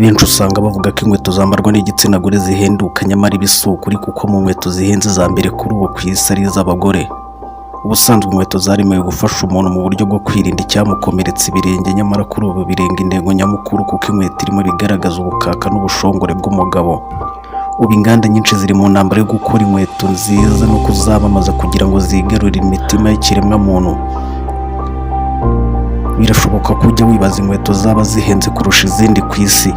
Benshi usanga bavuga ko inkweto zambarwa n'igitsina gore zihenduka, nyamara ibi si ukuri kuko mu nkweto zihenze za mbere kuri ubu ku isi ari iz'abagore. Ubusanzwe inkweto zaremewe gufasha umuntu mu buryo bwo kwirinda icyamukomeretsa ibirenge, nyamara kuri ubu birenga intego nyamukuru kuko inkweto irimo bigaragaza ubukaka n'ubushongore bw'umugabo. Ubu inganda nyinshi ziri mu ntambara yo gukora inkweto nziza no kuzamamaza kugira ngo zigarurire imitima y'ikiremwamuntu. Birashoboka ko ujya wibaza inkweto zaba zihenze kurusha izindi ku isi.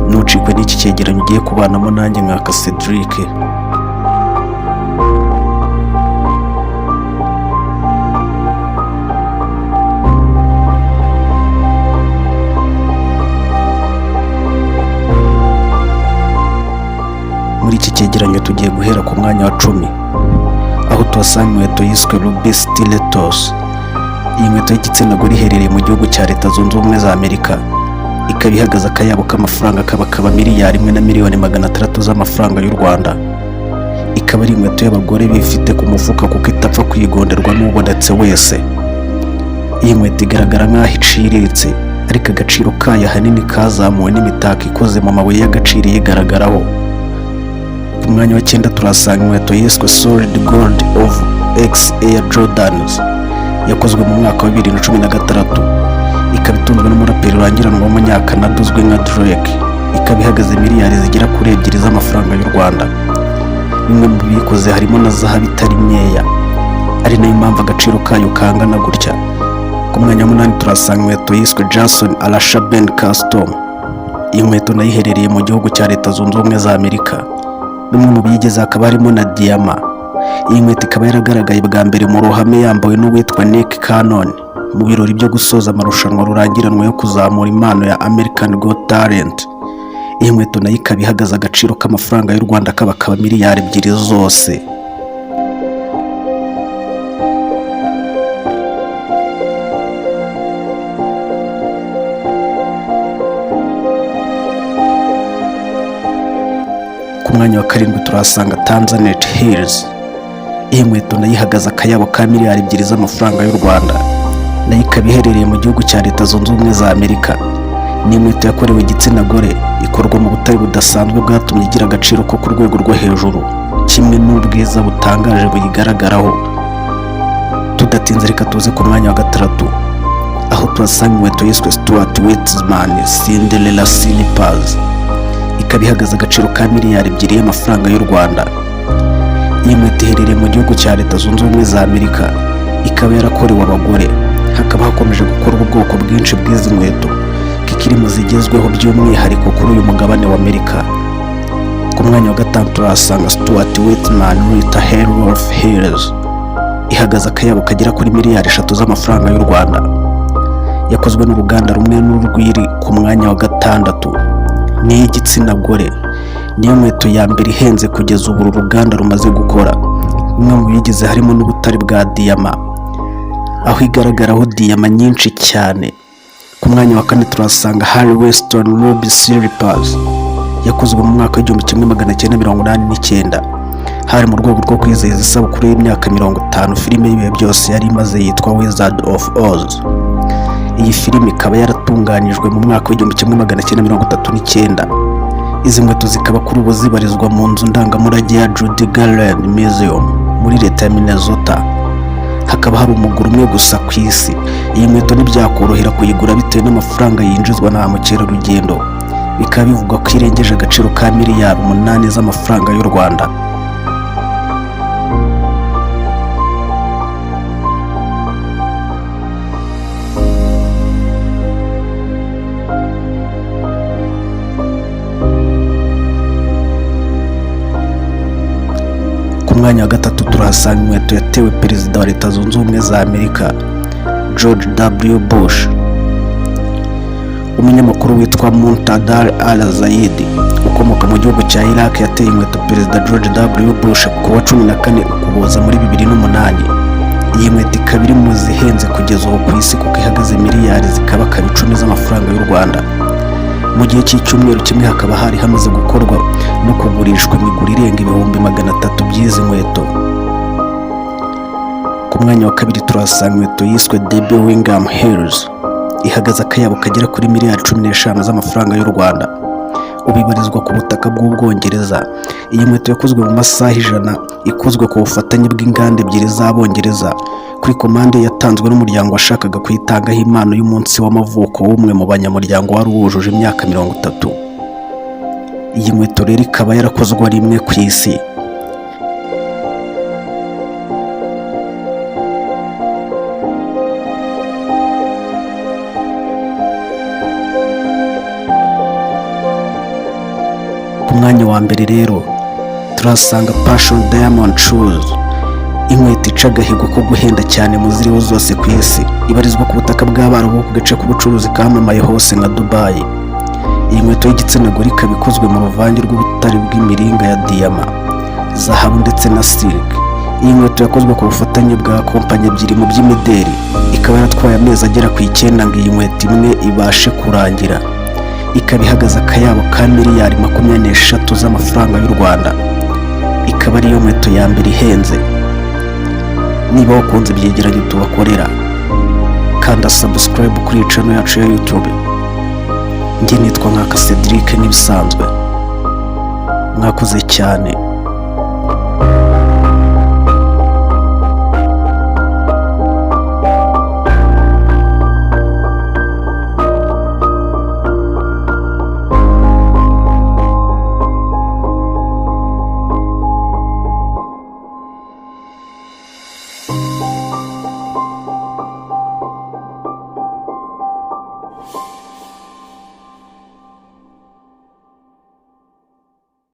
Ntucikwe n'iki cyegeranyo ugiye kubanamo nanjye nkaka Cedric. Muri iki cyegeranyo tugiye guhera ku mwanya wa 10, aho tuhasanga inkweto yiswe Ruby Stilettos. Iyi nkweto y'igitsina gore iherereye mu gihugu cya Leta Zunze Ubumwe za Amerika, ikaba ihagaze akayabo k'amafaranga kabakaba 1,600,000,000 z'amafaranga y'u Rwanda. Ikaba ari inkweto y'abagore bifite ku mufuka kuko itapfa kwigonderwa n'ubonetse wese. Iyi nkweto igaragara nk'aho iciriritse, ariko agaciro kayo ahanini kazamuwe n'imitako ikoze mu mabuye y'agaciro iyigaragaraho. Ku mwanya wa 9 turahasanga inkweto yiswe Solid Gold of X Air Jordans, yakozwe mu mwaka wa 2016, ikaba itunzwe n'umuraperi rurangiranwa w'umunyakanada uzwi nka Drake. Ikaba ihagaze miliyari zigera kuri 2 z'amafaranga y'u Rwanda. Bimwe mu biyikoze harimo na zahabu itari nkeya, ari nayo mpamvu agaciro kayo kangana gutya. Ku mwanya wa 8 turahasanga inkweto yiswe Jason Arasha Ben Custom. Iyi nkweto nayo iherereye mu gihugu cya Leta Zunze Ubumwe za Amerika. Bimwe mu biyigize hakaba harimo na diyama. Iyi nkweto ikaba yaragaragaye bwa mbere mu ruhame yambawe n'uwitwa Nick Cannon mu birori byo gusoza amarushanwa rurangiranwa yo kuzamura impano ya American Got Talent. Iyi nkweto nayo ikaba ihagaze agaciro k'amafaranga y'u Rwanda kabakaba miliyari 2 zose. Ku mwanya wa 7 turahasanga Tanzanite Heels. Iyi nkweto nayo ihagaze akayabo ka miliyari 2 z'amafaranga y'u Rwanda, nayo ikaba iherereye mu gihugu cya Leta Zunze Ubumwe za Amerika. Ni inkweto yakorewe igitsina gore, ikorwa mu butare budasanzwe bwatumye igira agaciro ko ku rwego rwo hejuru, kimwe n'ubwiza butangaje buyigaragaraho. Tudatinze reka tuze ku mwanya wa 6, aho tuhasanga inkweto yiswe Stuart Weitzman Cinderella Slippers, ikaba ihagaze agaciro ka miliyari 2 y'amafaranga y'u Rwanda. Iyi nkweto iherereye mu gihugu cya Leta Zunze Ubumwe za Amerika, ikaba yarakorewe abagore. Hakaba hakomeje gukorwa ubwoko bwinshi bw'izi nkweto kikiri mu zigezweho by'umwihariko kuri uyu mugabane wa Amerika. Ku mwanya wa 5 turahasanga Stuart Weitzman Rita Hayworth Heels, ihagaze akayabo kagera kuri miliyari 3 z'amafaranga y'u Rwanda. Yakozwe n'uruganda rumwe n'urwiri ku mwanya wa 6. Ni iy'igitsina gore, niyo nkweto ya mbere ihenze kugeza ubu uru ruganda rumaze gukora. Bimwe mu biyigize harimo n'ubutare bwa diyama, aho igaragaraho diyama nyinshi cyane. Ku mwanya wa 4 turahasanga Harry Weston Ruby Slippers, yakozwe mu mwaka wa 1989, hari mu rwego rwo kwizihiza isabukuru y'imyaka 50 filime y'ibihe byose yari imaze yitwa Wizard of Oz. Iyi filime ikaba yaratunganyijwe mu mwaka wa 1939. Izi nkweto zikaba kuri ubu zibarizwa mu nzu ndangamurage ya Judy Garland Museum muri leta ya Minnesota. Hakaba hari umuguru umwe gusa ku isi. Iyi nkweto ntibyakorohera kuyigura bitewe n'amafaranga yinjizwa na ba mukerarugendo, bikaba bivugwa ko irengeje agaciro ka miliyari 8 z'amafaranga y'u Rwanda. Ku mwanya wa 3 turahasanga inkweto yatewe Perezida wa Leta Zunze Ubumwe za Amerika George W. Bush. Umunyamakuru witwa Muntadar Al-Zaidi ukomoka mu gihugu cya Iraq yateye inkweto Perezida George W. Bush ku wa 14 Ukuboza muri 2008. Iyi nkweto ikaba iri mu zihenze kugeza ubu ku isi kuko ihagaze miliyari zikabakaba 10 z'amafaranga y'u Rwanda. Mu gihe cy'icyumweru kimwe hakaba hari hamaze gukorwa no kugurishwa imiguru irenga 300,000 by'izi nkweto. Ku mwanya wa 2 turahasanga inkweto yiswe Debbie Wingham Heels, ihagaze akayabo kagera kuri miliyari 15 z'amafaranga y'u Rwanda. Ubu ibarizwa ku butaka bw'Ubwongereza. Iyi nkweto yakozwe mu masaha 100, ikozwe ku bufatanye bw'inganda ebyiri z'Abongereza, kuri komande yatanzwe n'umuryango washakaga kuyitangaho impano y'umunsi w'amavuko w'umwe mu banyamuryango wari wujuje imyaka 30. Iyi nkweto rero ikaba yarakozwe rimwe ku isi. Ku mwanya wa mbere rero turahasanga Passion Diamond Shoes, inkweto ica agahigo ko guhenda cyane mu ziriho zose ku isi. Ibarizwa ku butaka bw'Abarabu, ku gace k'ubucuruzi kamamaye hose nka Dubai. Iyi nkweto y'igitsina gore ikaba ikozwe mu ruvange rw'ubutare bw'imiringa ya diyama, zahabu ndetse na silk. Iyi nkweto yakozwe ku bufatanye bwa kompanyi ebyiri mu by'imideri, ikaba yaratwaye amezi agera ku 9 ngo iyi nkweto imwe ibashe kurangira. Ikaba ihagaze akayabo ka miliyari 23 z'amafaranga y'u Rwanda, ikaba ariyo nkweto ya mbere ihenze. Niba wakunze ibyegeranyo tubakorera, kanda subscribe kuri iyi channel yacu ya YouTube. Njye nitwa Nkaka Cedric nk'ibisanzwe. Mwakoze cyane.